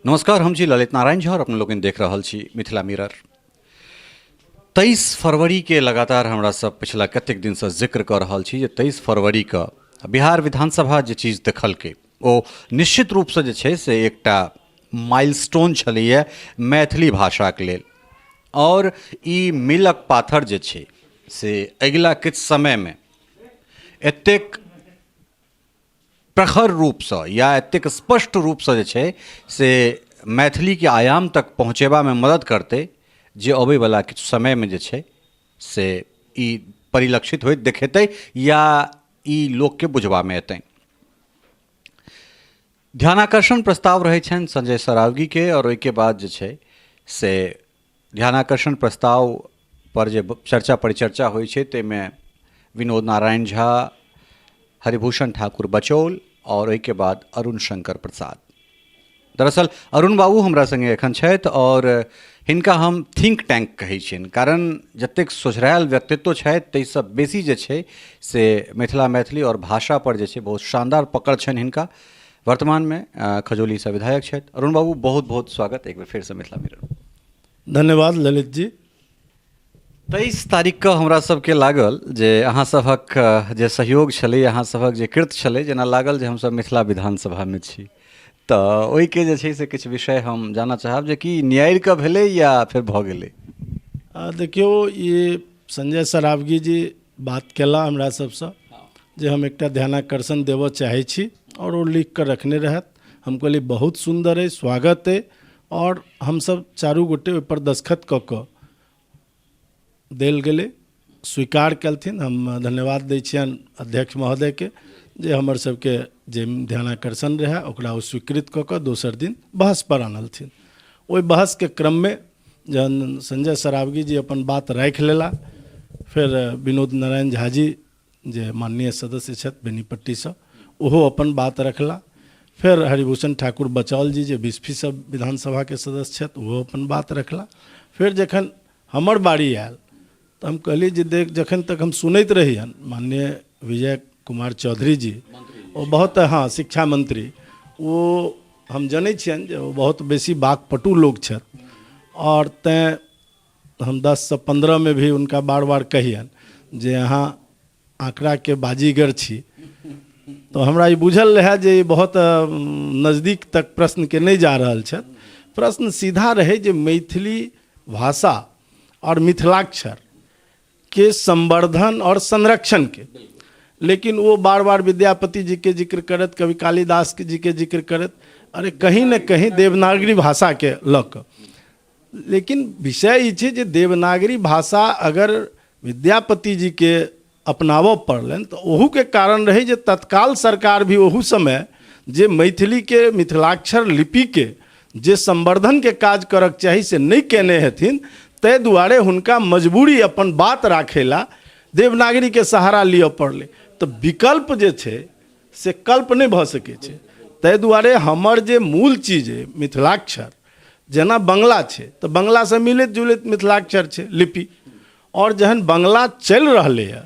नमस्कार, हम छी ललित नारायण झा और अपने लोकनि देख रहल छी मिथिला मिरर। 23 फरवरी के लगातार हमरा सब पिछला कतेक दिनसँ जिक्र कऽ रहल छी जे 23 फरवरी के बिहार विधानसभा जे चीज देखलकै ओ निश्चित रूपसँ जे छै से एकटा माइलस्टोन छलैए मैथिली भाषाके लेल और ई मीलक पाथर जे छै से अगिला किछु समयमे एतेक प्रखर रूपसँ या एतेक स्पष्ट रूपसँ जे छै से मैथिलीके आयाम तक पहुँचेबामे मदद करतै जे अबैवला किछु समयमे जे छै से ई परिलक्षित होइत देखेतै या ई लोकके बुझबामे एतै। ध्यानाकर्षण प्रस्ताव रहै छनि संजय सरावगीके आओर ओहिके बाद जे छै से ध्यानाकर्षण प्रस्ताव पर जे चर्चा परिचर्चा होइ छै ताहिमे विनोद नारायण झा, हरिभूषण ठाकुर बचौल आओर ओहिके बाद अरुण शंकर प्रसाद। दरअसल अरुण बाबू हमरा सङ्गे एखन छथि आओर हिनका हम थिंक टैंक कहै छियनि, कारण जतेक सोझरायल व्यक्तित्व छथि ताहिसँ बेसी जे छै से मिथिला मैथिली आओर भाषा पर जे छै बहुत शानदार पकड़ छनि हिनका। वर्तमानमे खजौलीसँ विधायक छथि। अरुण बाबू, बहुत बहुत स्वागत एक बेर फेरसँ मिथिला मिरर। धन्यवाद ललित जी। 23 तारीखके हमरा सबके लागल जे अहाँ सभक जे सहयोग छलै, अहाँ सभक जे कृत छलै, जेना लागल जे हमसब मिथिला विधानसभामे छी, तऽ ओहिके जे छै से किछु विषय हम जानऽ चाहब जे कि नियारि कऽ भेलै या फेर भऽ गेलै। देखियौ, ई संजय सरावगी जी बात केला हमरा सबसँ जे हम एकटा ध्यानाकर्षण देबऽ चाहै छी आओर ओ लिख कऽ रखने रहथि। हम कहलियै बहुत सुन्दर अइ, स्वागत अइ, आओर हमसब चारू गोटे ओहिपर दस्तखत कऽ कऽ देल गेलै, स्वीकार केलथिन। हम धन्यवाद दै छियनि अध्यक्ष महोदयके जे हमर सबके जे ध्यानाकर्षण रहए ओकरा ओ स्वीकृत कऽ कऽ दोसर दिन बहसपर आनलथिन। ओहि बहसके क्रममे जहन संजय सरावगी जी अपन बात राखि लेला, फेर विनोद नारायण झा जी जे माननीय सदस्य छथि बेनीपट्टीसँ, ओहो अपन बात रखला। फेर हरिभूषण ठाकुर बचौल जी जे बिस्फीसँ विधानसभाके सदस्य छथि, ओहो अपन बात रखला। फेर जखन हमर बारी आयल तऽ हम कहलियै जे देख, जखन तक हम सुनैत रहियनि माननीय विजय कुमार चौधरी जी, ओ बहुत, हाँ, शिक्षा मंत्री, ओ हम जनै छियनि जे ओ बहुत बेसी वाकपटु लोक छथि, आओर तैँ हम 10सँ 15मे भी हुनका बार बार कहियनि जे अहाँ आँकड़ाके बाजीगर छी। तऽ हमरा ई बुझल रहए जे ई बहुत नजदीक तक प्रश्नके नहि जा रहल छथि। प्रश्न सीधा रहै जे मैथिली भाषा आओर मिथिलाक्षर के संवर्धन और संरक्षण के, लेकिन वो बार बार विद्यापति जी के जिक्र करत, कवि कालिदास जी के जिक्र करत, अरे कहीं न कहीं देवनागरी भाषा के लऽ कऽ। लेकिन विषय ई छै जे देवनागरी भाषा अगर विद्यापति जी के अपनाबऽ पड़लनि तऽ ओहूके कारण रहै जे तत्काल सरकार भी ओहू समय जे मैथिलीके मिथिलाक्षर लिपिके जे संवर्धनके काज करक चाही से नहि कयने हेथिन, ताहि दुआरे हुनका मजबूरी अपन बात राखै ला देवनागरीके सहारा लिअ पड़लै। तऽ विकल्प जे छै से कल्प नहि भऽ सकै छै। ताहि दुआरे हमर जे मूल चीज अइ मिथिलाक्षर, जेना बंगला छै तऽ बंगलासँ मिलैत जुलैत मिथिलाक्षर छै लिपि, आओर जहन बंगला चलि रहलैए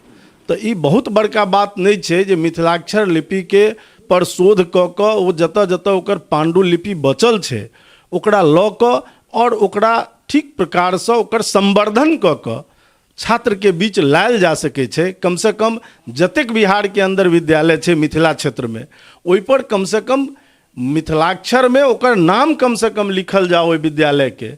तऽ ई बहुत बड़का बात नहि छै जे मिथिलाक्षर लिपिके पर शोध कऽ कऽ ओ जतऽ जतऽ ओकर पाण्डुलिपि बचल छै ओकरा लऽ कऽ आओर ओकरा ठीक प्रकारसँ ओकर संवर्धन कऽ कऽ छात्रके बीच लायल जा सकै छै। कमसँ कम जतेक बिहारके अन्दर विद्यालय छै मिथिला क्षेत्रमे, ओहिपर कमसँ कम मिथिलाक्षरमे ओकर नाम कमसँ कम लिखल जाओ। ओहि विद्यालयके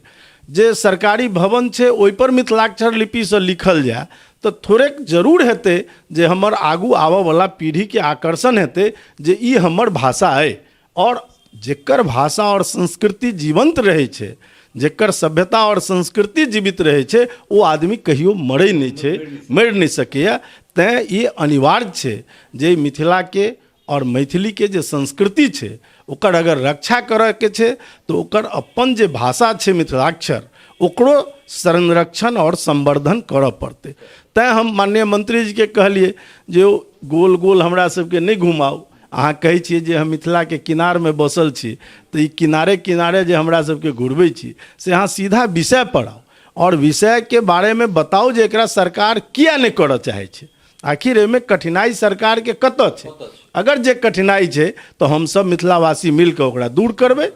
जे सरकारी भवन छै ओहिपर मिथिलाक्षर लिपिसँ लिखल जाय तऽ थोड़ेक जरूर हेतै जे हमर आगू आबऽवला पीढ़ीके आकर्षण हेतै जे ई हमर भाषा अइ। आओर जकर भाषा आओर संस्कृति जीवन्त रहै छै, जकर सभ्यता आओर संस्कृति जीवित रहै छै, ओ आदमी कहियो मरै नहि छै, मरि नहि सकैए। तैँ ई अनिवार्य छै जे मिथिलाके आओर मैथिलीके जे संस्कृति छै ओकर अगर रक्षा करऽके छै तऽ ओकर अपन जे भाषा छै मिथिलाक्षर, ओकरो संरक्षण आओर संवर्धन करऽ पड़तै। तैँ हम माननीय मंत्रीजीके कहलियै जे ओ गोल गोल हमरा सबके नहि घुमाउ। अहाँ कहै छियै जे हम मिथिलाके किनारमे बसल छी, तऽ ई किनारे किनारे जे हमरा सबके घुरबै छी से अहाँ सीधा विषय पर आउ आओर विषयके बारेमे बताउ जे एकरा सरकार किया नहि करऽ चाहै छै, आखिर एहिमे कठिनाइ सरकारके कतऽ छै। अगर जे कठिनाइ छै तऽ हमसब मिथिलावासी मिलकऽ ओकरा दूर करबै।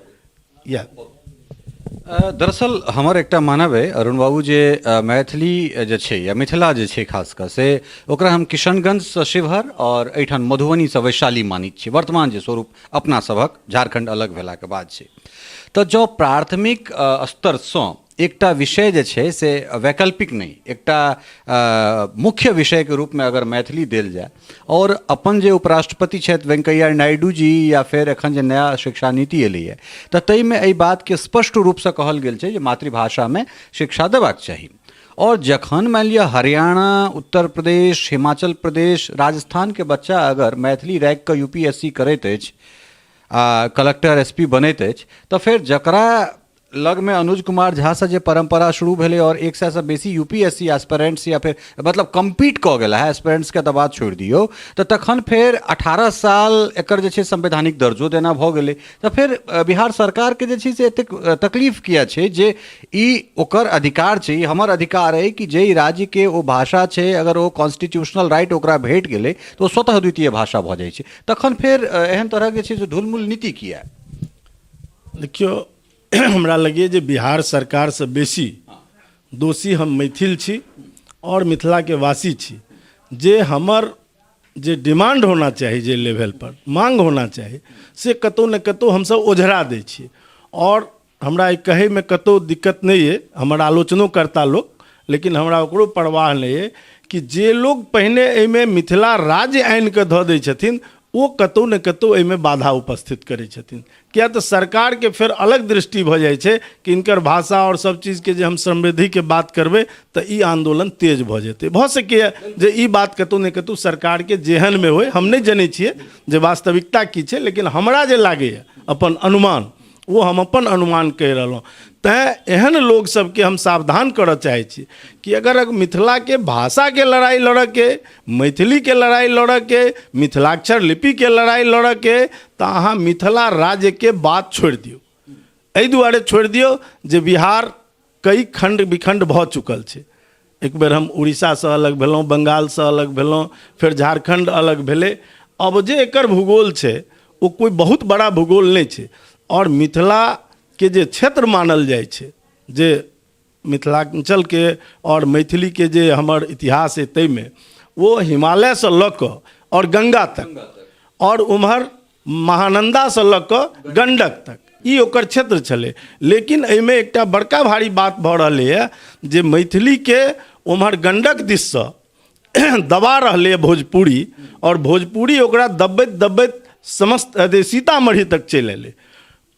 इएह। दरअसल हमर एकटा मानब अइ अरुण बाबू जे मैथिली जे छै या मिथिला जे छै खास कऽ से ओकरा हम किशनगंजसँ शिवहर आओर एहिठाम मधुबनीसँ वैशाली मानैत छी, वर्तमान जे स्वरूप अपना सभक झारखण्ड अलग भेलाके बाद छै। तऽ जँ प्राथमिक स्तरसँ एकटा विषय जे छै से वैकल्पिक नहि, एकटा मुख्य विषयके रूपमे अगर मैथिली देल जाय, आओर अपन जे उपराष्ट्रपति छथि वेंकैया नायडू जी या फेर एखन जे नया शिक्षा नीति एलैए तऽ ताहिमे एहि बातके स्पष्ट रूपसँ कहल गेल छै जे मातृभाषामे शिक्षा देबाक चाही। आओर जखन मानि लिअ हरियाणा, उत्तर प्रदेश, हिमाचल प्रदेश, राजस्थानके बच्चा अगर मैथिली राखि कऽ यू पी एस सी करैत अछि आ कलक्टर एस पी बनैत अछि, तऽ फेर जकरा लगमे अनुज कुमार झासँ जे परम्परा शुरू भेलै आओर 100सँ बेसी U P S C aspirants या फेर मतलब कम्पीट कऽ गेला है, एस्पिरेंट्सके तऽ बात छोड़ि दियौ, तऽ तखन फेर 18 साल एकर जे छै संवैधानिक दर्जो देना भऽ गेलै, तऽ फेर बिहार सरकारके जे छै से एतेक तकलीफ किया छै जे ई ओकर अधिकार छै, ई हमर अधिकार अइ कि जाहि राज्यके ओ भाषा छै अगर ओ कॉन्स्टिट्यूशनल राइट ओकरा भेट गेलै तऽ ओ स्वतः द्वितीय भाषा भऽ जाइ छै, तखन फेर एहन तरहक जे छै से ढुलमुल नीति किया? देखियौ, हमरा लगैए जे बिहार सरकारसँ बेसी दोषी हम मैथिल छी आओर मिथिलाके वासी छी, जे हमर जे डिमांड होना चाही, जे लेवलपर मांग होना चाही, से कतहु ने कतहु हमसब ओझरा दै छियै। आओर हमरा ई कहैमे कतहु दिक्कत नहि अइ, हमर आलोचनो करता लोक, लेकिन हमरा ओकरो परवाह नहि अइ कि जे लोक पहिने एहिमे मिथिला राज्य आनिकऽ धऽ दै छथिन ओ कतहु ने कतहु एहिमे बाधा उपस्थित करै छथिन। किया तऽ सरकारके फेर अलग दृष्टि भऽ जाइ छै कि हिनकर भाषा आओर सब चीजके जे हम समृद्धिके बात करबै तऽ ई आन्दोलन तेज भऽ जेतै। भऽ सकैए जे ई बात कतहु ने कतहु सरकारके जेहनमे होइ, हम नहि जनै छियै जे वास्तविकता की छै, लेकिन हमरा जे लागैए अपन अनुमान, ओ हम अपन अनुमान कहि रहलहुँ। तैँ एहन लोक सबके हम सावधान करऽ चाहै छी कि अगर मिथिलाके भाषाके लड़ाइ लड़ऽके, मैथिलीके लड़ाइ लड़ऽके, मिथिलाक्षर लिपिके लड़ाइ लड़ऽके, तऽ अहाँ मिथिला राज्यके बात छोड़ि दियौ। एहि दुआरे छोड़ि दियौ जे बिहार कई खण्ड विखण्ड भऽ चुकल छै। एक बेर हम उड़ीसासँ अलग भेलहुँ, बंगालसँ अलग भेलहुँ, फेर झारखण्ड अलग भेलै। अब जे एकर भूगोल छै ओ कोइ बहुत बड़ा भूगोल नहि छै। आओर मिथिलाके जे क्षेत्र मानल जाइ छै, जे मिथिलाञ्चलके आओर मैथिलीके जे हमर इतिहास अइ ताहिमे, ओ हिमालयसँ लऽ कऽ आओर गङ्गा तक आओर उम्हर महानन्दासँ लऽ कऽ गण्डक तक ई ओकर क्षेत्र छलै। लेकिन एहिमे एकटा बड़का भारी बात भऽ रहलैए जे मैथिलीके ओम्हर गण्डक दिससँ दबा रहलैए भोजपुरी, आओर भोजपुरी ओकरा दबैत दबैत समस्त अथी सीतामढ़ी तक चलि अयलै।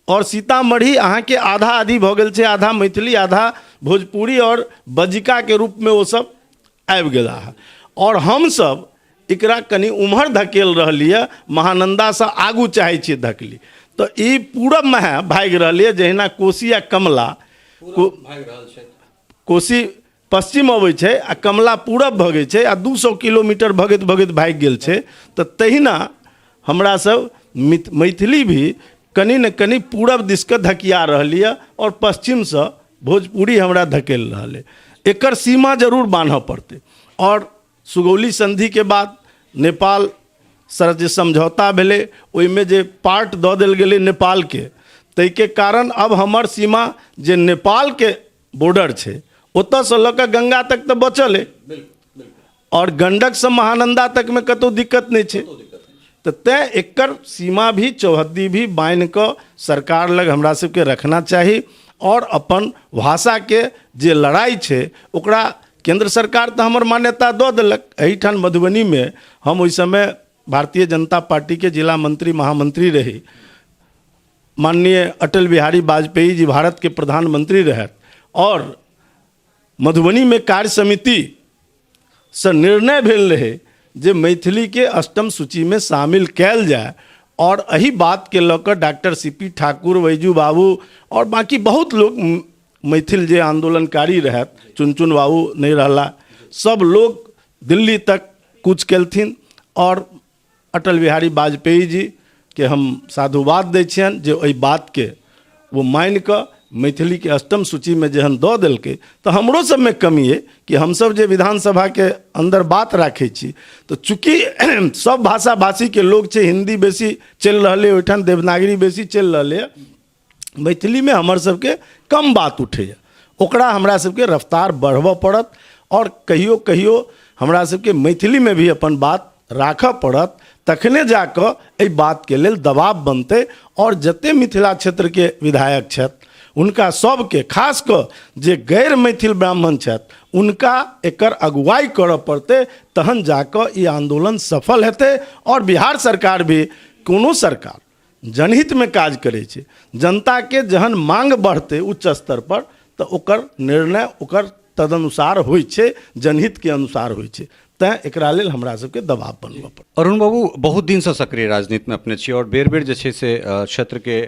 आओर सीतामढ़ी अहाँके आधा आधी भऽ गेल छै, आधा मैथिली आधा भोजपुरी आओर बज्जिकाके रूपमे ओसभ आबि गेला हँ। आओर हमसभ एकरा कनि उम्हर धकेल रहलियै, महानन्दासँ आगू चाहै छियै धकली, तऽ ई पूरबमे भागि रहल यऽ। जहिना कोसी आ कमला, कोसी पश्चिम अबै छै आ कमला पूरब भगै छै आ 200 किलोमीटर भगैत भगैत भागि गेल छै, तऽ तहिना हमरा सब मैथिली भी कनि ने कनि पूरब दिसके धकिया रहल यऽ आओर पश्चिमसँ भोजपुरी हमरा धकेल रहल अइ। एकर सीमा जरूर बान्हऽ पड़तै। आओर सुगौली सन्धिके बाद नेपाल सर जे समझौता भेलै ओहिमे जे पार्ट दऽ देल गेलै नेपालके, ताहिके कारण अब हमर सीमा जे नेपालके बॉर्डर छै ओतऽसँ लऽ कऽ गङ्गा तक तऽ बचल अइ, आओर गण्डकसँ महानन्दा तकमे कतहु दिक्कत नहि छै। तऽ तैँ एकर सीमा भी चौहद्दी भी बान्हि कऽ सरकार लग हमरा सबके रखना चाही। आओर अपन भाषाके जे लड़ाइ छै ओकरा केन्द्र सरकार तऽ हमर मान्यता दऽ देलक। एहिठाम मधुबनीमे हम ओहि समय भारतीय जनता पार्टीके जिला मंत्री महामंत्री रही, माननीय अटल बिहारी वाजपेयी जी भारतके प्रधानमंत्री रहथि, आओर मधुबनीमे कार्य समिति से निर्णय भेल रहै जे मैथिलीके अष्टम सूचीमे शामिल कयल जाय। आओर एहि बातके लऽ कऽ डॉक्टर सी पी ठाकुर, वैजू बाबू आओर बाँकी बहुत लोक मैथिल जे आन्दोलनकारी रहथि, चुनचुन बाबू नहि रहला, सब लोग दिल्ली तक कूच केलथिन। आओर अटल बिहारी वाजपेयी जी के हम साधुवाद दै छियनि जे ओहि बातके ओ मानि कऽ मैथिलीके अष्टम सूचीमे जहन दऽ देलकै, तऽ हमरो सबमे कमी अइ कि हमसब जे विधानसभाके अन्दर बात राखै छी तऽ चूँकि सब भाषा भाषीके लोक छै, हिन्दी बेसी चलि रहलै ओहिठाम, देवनागरी बेसी चलि रहलैए, मैथिलीमे हमर सबके कम बात उठैए। ओकरा हमरा सबके रफ्तार बढ़बऽ पड़त आओर कहियो कहियो हमरा सबके मैथिलीमे भी अपन बात राखऽ पड़त, तखने जाकऽ एहि बातके लेल दबाव बनतै। आओर जते मिथिला क्षेत्रके विधायक छथि हुनका सबके, खास कऽ जे गैर मैथिल ब्राह्मण छथि हुनका एकर अगुवाई करऽ पड़तै, तहन जाकऽ ई आन्दोलन सफल हेतै। आओर बिहार सरकार भी, कोनो सरकार जनहितमे काज करै छै, जनताके जहन मांग बढ़तै उच्च स्तर पर तऽ ओकर निर्णय ओकर तदनुसार होइ छै, जनहितके अनुसार होइ छै। तैँ एकरा लेल हमरा सबके दबाव बनबऽ पड़त। अरुण बाबू, बहुत दिनसँ सक्रिय राजनीतिमे अपने छी आओर बेर बेर जे छै से क्षेत्रके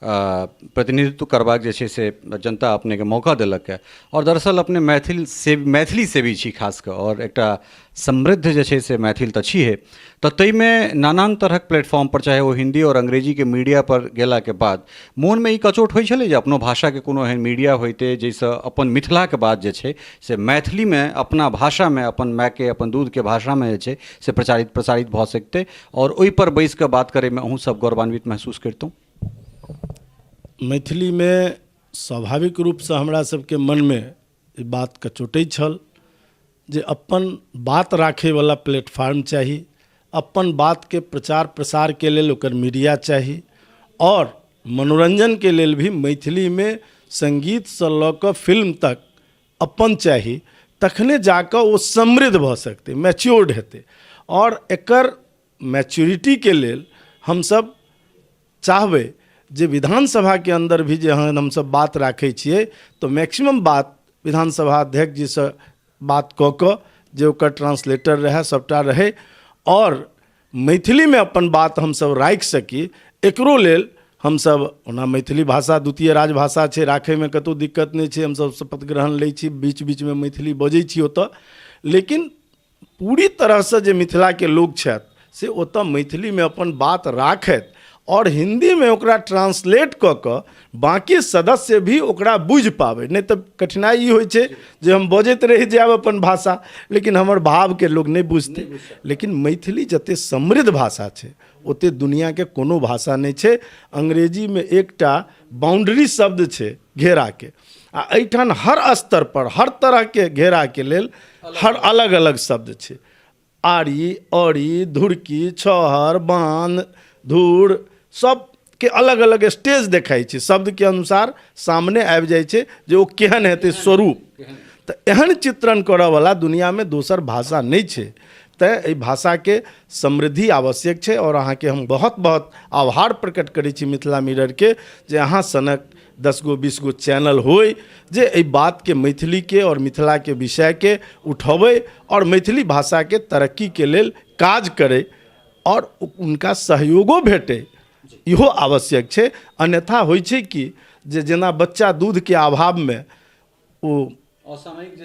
प्रतिनिधित्व करबाक जे छै से जनता अपनेके मौका देलक हँ। आओर दरअसल अपने मैथिल से मैथिली सेवी छी खास कऽ, आओर एकटा समृद्ध जे छै से मैथिल तऽ छिहे, तऽ ताहिमे नानान तरहक प्लेटफॉर्मपर चाहे ओ हिन्दी आओर अंग्रेजीके मीडियापर गेलाके बाद मोनमे ई कचोट होइ छलै जे अपनो भाषाके कोनो एहन मीडिया होइतै जाहिसँ अपन मिथिलाके बात जे छै से मैथिलीमे अपना भाषामे अपन मायके अपन दूधके भाषामे जे छै से प्रचारित प्रसारित भऽ सकितै आओर ओहिपर बैसिकऽ बात करैमे अहूँ सब गौरवान्वित महसूस करितहुँ? मैथिलीमे स्वाभाविक रूपसँ हमरा सबके मनमे ई बात कचोटै छल जे अपन बात राखैवला प्लेटफार्म चाही, अपन बातके प्रचार प्रसारके लेल ओकर मीडिया चाही, आओर मनोरञ्जनके लेल भी मैथिलीमे सङ्गीतसँ लऽ कऽ फिल्म तक अपन चाही, तखने जाकऽ ओ समृद्ध भऽ सकतै, मैच्योर्ड हेतै। आओर एकर मैच्योरिटीके लेल हमसब चाहबै जे विधानसभाके अन्दर भी जे हमसब बात राखै छियै तऽ मैक्सिमम बात विधानसभा अध्यक्ष जीसँ बात कऽ कऽ जे ओकर ट्रांसलेटर रहै सबटा रहै आओर मैथिलीमे अपन बात हमसब राखि सकी, एकरो लेल हमसब ओना मैथिली भाषा द्वितीय राजभाषा छै, राखैमे कतहु दिक्कत नहि छै, हमसब शपथ ग्रहण लै छी, बीच बीचमे मैथिली बजै छी ओतऽ, लेकिन पूरी तरहसँ जे मिथिलाके लोक छथि से ओतऽ मैथिलीमे अपन बात राखथि आओर हिन्दीमे ओकरा ट्रांसलेट कऽ कऽ बाँकी सदस्य भी ओकरा बुझि पाबै। नहि तऽ कठिनाइ ई होइ छै जे हम बजैत रहि जायब अपन भाषा, लेकिन हमर भावके लोक नहि बुझतै। लेकिन मैथिली जतेक समृद्ध भाषा छै ओतेक दुनिआँके कोनो भाषा नहि छै। अंग्रेजीमे एकटा बाउंड्री शब्द छै घेराके, आ एहिठाम हर स्तर पर हर तरहके घेराके लेल हर अलग अलग शब्द छै। आरी, औरी, धुरकी, छहर, बान्ह, धूर, सबके अलग अलग स्टेज देखाइ छै, शब्दके अनुसार सामने आबि जाइ छै जे ओ केहन हेतै स्वरूप। तऽ एहन चित्रण करऽवला दुनिआँमे दोसर भाषा नहि छै। तैँ एहि भाषाके समृद्धि आवश्यक छै। आओर अहाँके हम बहुत बहुत आभार प्रकट करै छी मिथिला मिररके जे अहाँ सनक 10 गो 20 गो चैनल होइ जे एहि बातके मैथिलीके आओर मिथिलाके विषयके उठबै आओर मैथिली भाषाके तरक्कीके लेल काज करै आओर हुनका सहयोगो भेटै, इहो आवश्यक छै। अन्यथा होइ छै कि जे जेना बच्चा दूधके अभावमे ओ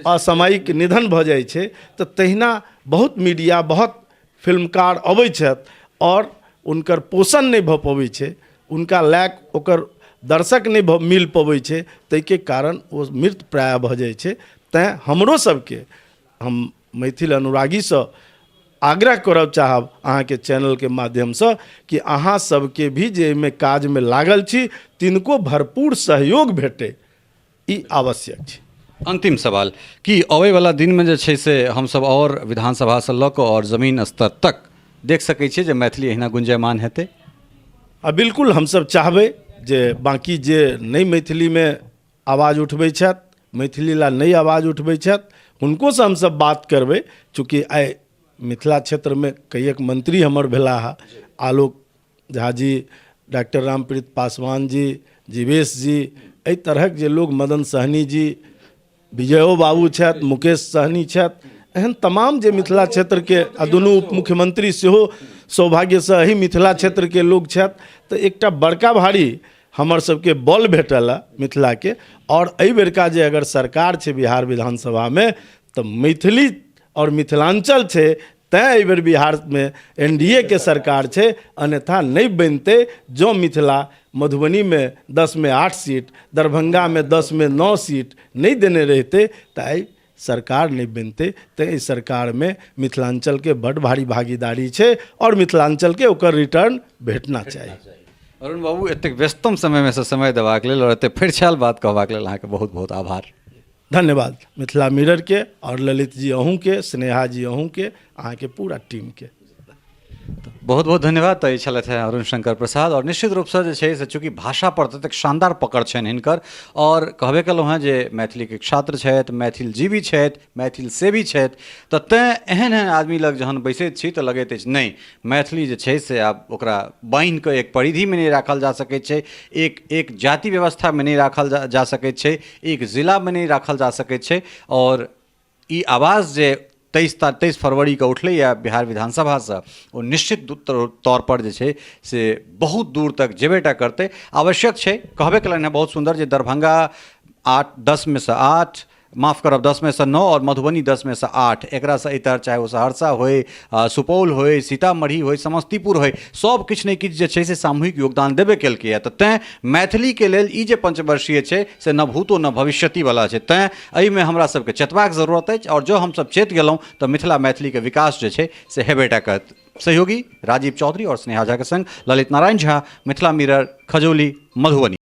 असामयिक निधन भऽ जाइ छै, तऽ तहिना बहुत मीडिया बहुत फिल्मकार अबै छथि आओर हुनकर पोषण नहि भऽ पबै छै, हुनका लायक ओकर दर्शक नहि भऽ मिल पबै छै, ताहिके कारण ओ मृत प्राय भऽ जाइ छै। तैँ हमरो सबके हम मैथिल अनुरागीसँ आग्रह करब चाहब अहाँके चैनलके माध्यमसँ कि अहाँ सबके भी जे एहिमे काजमे लागल छी तिनको भरपूर सहयोग भेटै, ई आवश्यक छै। अन्तिम सवाल, कि अबैवला दिनमे जे छै से हमसब आओर विधानसभासँ लऽ कऽ आओर जमीन स्तर तक देख सकै छियै जे मैथिली एहिना गुंजयमान हेतै? आ बिल्कुल हमसब चाहबै जे बाँकी जे नहि मैथिलीमे आवाज उठबै छथि, मैथिली लए नहि आवाज उठबै छथि, हुनकोसँ हमसब बात करबै। चूँकि आइ मिथिला क्षेत्रमे कईएक मंत्री हमर भेलाह, आलोक झा जी, डॉक्टर रामप्रीत पासवान जी, जीवेश जी, एहि तरहक जे लोग, मदन सहनी जी, विजयो बाबू छथि, मुकेश सहनी छथि, एहन तमाम जे मिथिला क्षेत्रके आ दुनू उप मुख्यमंत्री सेहो सौभाग्यसँ एही मिथिला क्षेत्रके लोग छथि, तऽ एकटा बड़का भारी हमर सबके बल भेटल है मिथिलाके। आओर एहि बेरका जे अगर सरकार छै बिहार विधानसभामे तऽ मैथिली आओर मिथिलाञ्चल छै, तैँ एहिबेर बिहारमे एन डी ए के सरकार छै, अन्यथा नहि बनितै। जँ मिथिला मधुबनीमे 10मे 8 सीट, दरभंगामे 10मे 9 सीट नहि देने रहितै तऽ आइ सरकार नहि बनितै। तैँ एहि सरकारमे मिथिलाञ्चलके बड्ड भारी भागीदारी छै आओर मिथिलाञ्चलके ओकर रिटर्न भेटना चाही। अरुण बाबू, एतेक व्यस्तम समयमे सँ समय देबाक लेल आओर एतेक फरिछायल बात कहबाक लेल अहाँके बहुत बहुत आभार। धन्यवाद मिथिला मिररके आओर ललित जी अहूँके, स्नेहा जी अहूँके, अहाँके पूरा टीमके बहुत बहुत धन्यवाद। तऽ ई छलथि हेँ अरुण शंकर प्रसाद। आओर निश्चित रूपसँ जे छै से चूँकि भाषापर ततेक शानदार पकड़ छनि हिनकर, आओर कहबे केलहुँ हेँ जे मैथिलीके छात्र छथि, मैथिल जीवी छथि, मैथिल सेवी छथि, तऽ तेँ एहन एहन आदमी लग जहन बैसैत छी तऽ लगैत अछि नहि मैथिली जे छै से आब ओकरा बान्हि कऽ एक परिधिमे नहि राखल जा सकैत छै, एक एक जाति व्यवस्थामे नहि राखल जा सकैत छै, एक जिलामे नहि राखल जा सकैत छै। आओर ई आवाज जे 23 फरवरीके उठलैए बिहार विधानसभासँ, ओ निश्चित तौरपर जे छै से बहुत दूर तक जेबे टा करतै। आवश्यक छै, कहबे केलनि हेँ बहुत सुन्दर जे दरभंगा 8, 10मे सँ 8, माफ करब 10मे सँ 9 आओर मधुबनी 10मे सँ 8, एकरासँ इतर चाहे ओ सहरसा होइ, सुपौल होइ, सीतामढ़ी होइ, समस्तीपुर होइ, सब किछु ने किछु जे छै से सामूहिक योगदान देबे केलकैए। तऽ तैँ मैथिलीके लेल ई जे पंचवर्षीय छै से न भूतो न भविष्यतिवला छै। तैँ एहिमे हमरा सबके चेतबाक जरूरत अछि, आओर जँ हमसब चेत गेलहुँ तऽ मिथिला मैथिलीके विकास जे छै से हेबेटा करत। सहयोगी राजीव चौधरी आओर स्नेहा झाके संग ललित नारायण झा, मिथिला मिरर, खजौली, मधुबनी।